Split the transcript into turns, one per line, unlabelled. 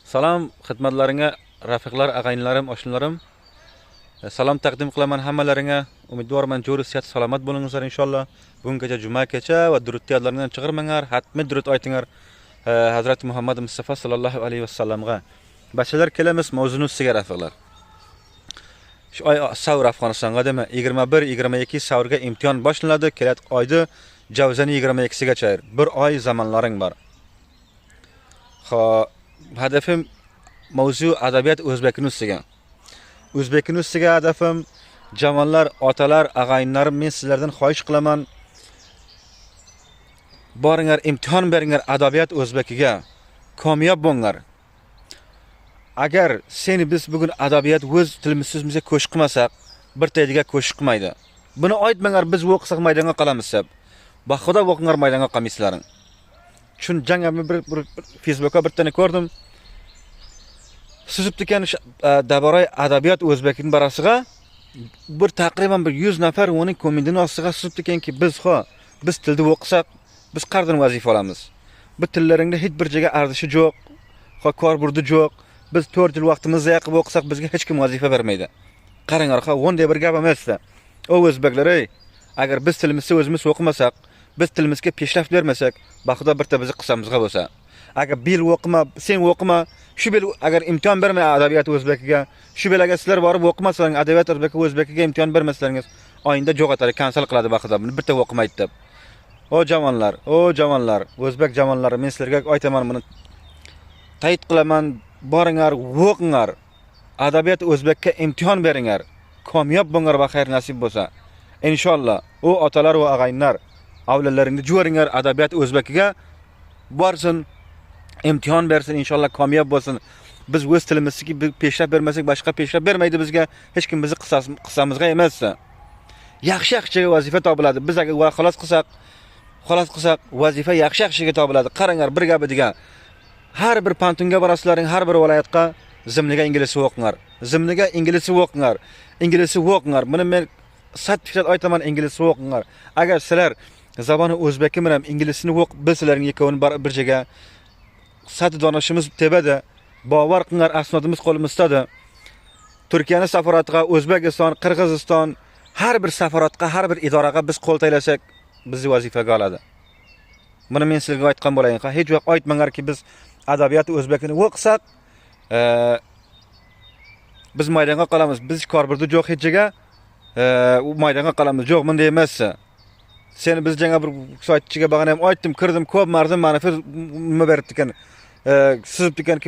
Salom xizmatlaringga rafiqlar, ag'ayinlarim, oshnalarim. Salom taqdim qilaman hammalaringga. Umidvorman jo'ri sihat salomat bo'lingizlar inshaalloh. Bugun kecha juma kecha va durudni yodlaringdan chiqarmanglar, hatmi durud aytinglar Hazrati Muhammad Mustafa sallallohu alayhi vasallamga. Bachalar kelamiz mavzuni ustiga rafiqlar. Shu oy savr Afg'onistonga dema 21-22 savrga imtihon boshlanadi. Keladi oyda javzani 22sigacha bir oy zamonlaring bor. Xo'p, hadafim mavzu adabiyot o'zbekini ustiga. O'zbekini ustiga hadafim jamonlar, otalar, ag'ayinlarim, men sizlardan xohish qilaman. Boringlar, imtihon beringlar adabiyot o'zbekiga. Komyob bo'linglar. Agar seni biz bugun adabiyot o'z tilimizga qo'shiq qilmasak, bir taydiga qo'shiq qilmaydi. Buni aytmanglar, biz o'qisak maydonga qolamiz deb. Baxudo o'qinglar, maydonga qolmaysizlaring. Chun jangami bir Facebookda bir tane ko'rdim. Suzib ekan daboray adabiyot o'zbekining barasiga bir taqriban bir 100 nafar uning kommentini ostiga suzib ekanki, biz biz tilda o'qisak, biz qayerdan vazifa olamiz? Bu tillaringda hech bir joyga arzishi yo'q, kor burdi yo'q. Biz 4 yil vaqtimizni yaqib o'qisak, bizga hech kim vazifa bermaydi. Qaranglar, ha, bir gap emasda. O o'zbeklar, ey, agar biz tilimizni o'zimiz o'qimasak, biz tilimizga peshraft bermasak, baxudo birta bizni qissamizga bo'lsa. Agar bil o'qima, sen o'qima, shu bil agar imtihon bermay adabiyot o'zbekiga, shu bil agar sizlar borib o'qimasalaring, adabiyot o'zbekiga imtihon bermasalaringiz, oyinda jo'g'atadi, kansel qiladi baxudo, buni birta o'qimaydi deb. O jamonlar, o jamonlar, o'zbek jamonlari, men sizlarga aytaman, buni tayid qilaman, boringlar, o'qinglar. Adabiyot o'zbekka imtihon beringlar. Komyob bo'linglar va xayr nasib bo'lsa. Inshaalloh, o otalar va ag'ayinlar, avlodlaringni juvaringlar adabiyot o'zbekiga borsin, imtihon bersin, inshaalloh komyob bo'lsin. Biz o'z tilimizga peshrab bermasak, boshqa peshrab bermaydi bizga. Hech kim bizni qissamizga emas. Yaxshi-yaxshi vazifa topiladi. Biz agar xalos qilsak, vazifa yaxshi-yaxshiga topiladi. Qaranglar, bir gapi degan. Har bir pantunga borasizlaring, har bir viloyatga zimniga inglizcha o'qinglar. Zimniga inglizcha o'qinglar. Inglizcha o'qinglar. Buni men 100% aytaman, inglizcha o'qinglar. Agar sizlar zaboni o'zbeki bilan inglizchani o'qib bilsalaring, ikkovini bir joyga sat donishimiz tebada, bovar qilinglar, asnodimiz qo'limizda. Turkiyani safaratiga, O'zbekiston, Qirg'iziston, har bir safaratga, har bir idoraga biz qo'l taylasak, bizni vazifaga oladi. Buni men sizlarga aytgan bo'layin. Hech vaqt aytmanglarki, biz adabiyot o'zbekini o'qisak, biz maydonga qolamiz, biz kor birdi yo'q hech joyga, u maydonga qolamiz. Yo'q, bunday emas. Seni biz janga bir soatchiga bag'ana ham aytdim, kirdim, ko'p mardim, mani nima beribdi ekan, sizib ekan.